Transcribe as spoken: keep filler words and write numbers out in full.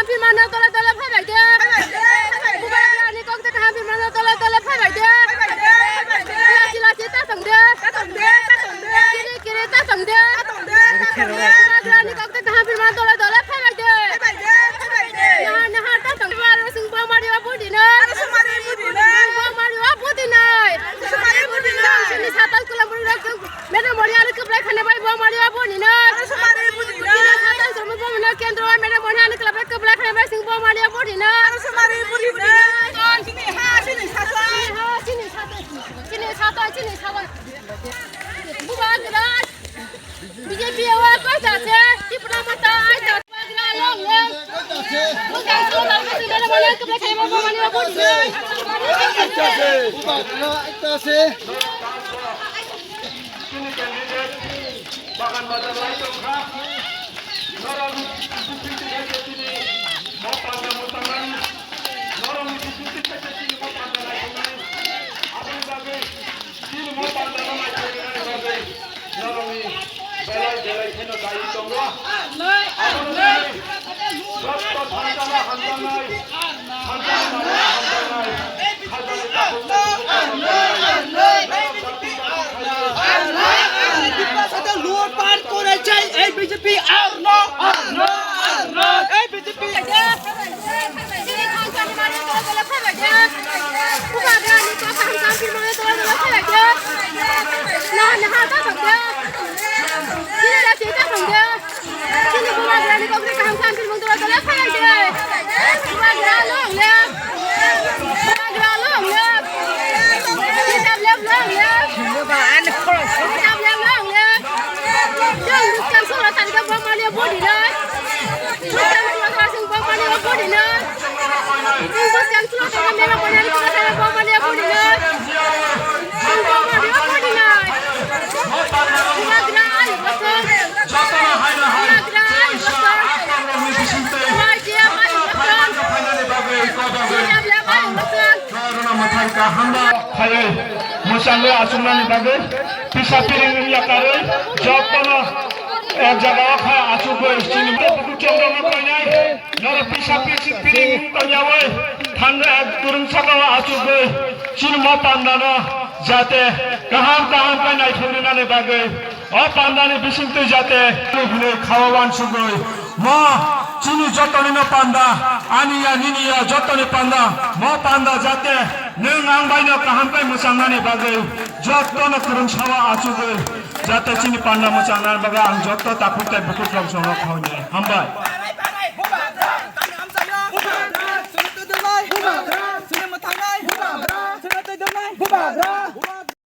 kaham phimano dole dole phaibai de. Bubagrani kok de kaham phimano dole dole phaibai de. Lachi lachi ta tong de. Kiri ta tong de. Bubagrani kok de kaham phimano dole dole phaibai de. Naha naha ta tong de. Aro sung bo mari o budi no. Sung bo mari o budi nai. Sini sata kulam budi no. Madam Moni ani kwplai khana bai bo mari o budi no. Sini sata sung bo no kendro Madam Moni ani kwplai khana bai sung bo mari o budi no. Sini ha sini sata. Sini ha sini sata. Sini sata sini sata. Bubagra, B J P o koi ta se, Tipra Motha ai ta. Bubagra long long. Bubagra long long. Bubagra ekta se. Bagan bazar lai tongkha. Norok mo panda mo tangnani. Norok ni tini mo panda lai tongnani. Aboni bagwi Chini mo panda no naikolnani bagwi norokni belai belai kheno dayi tongo. Abono bagwi joto thansa no hamjaknai, thansa no hamjaknai, khajani takhuk takhuk no hamjaknai. Tiprasa te lutpaat kore chai ei B J P, ar no, ar no, ar no, ei B J P. Khaiwi mwchangwi achuknani bagwi pisa piring wngya karwi jotono ek jagao kha achukgwi chini bukuchongrokno koinai. Norok pisa pisi piring wng tongyawi thangwi kwrwng sakao achukgwi chini mo pandano jate kaham kaham khe naithok rwnani bagwi o pandani bisingtwi jate hwnwi khawa wansugwi mo chini jotonino panda, ani ya nini ya jotoni panda, mo panda jate nwng ang baino kaham khe mwchangnani bagwi jotono kwrwng sawa achugwi jate chini panda mwchangnani bagwi ang joto takhuk tei bukhuk rok songno khawi nai. Hambai.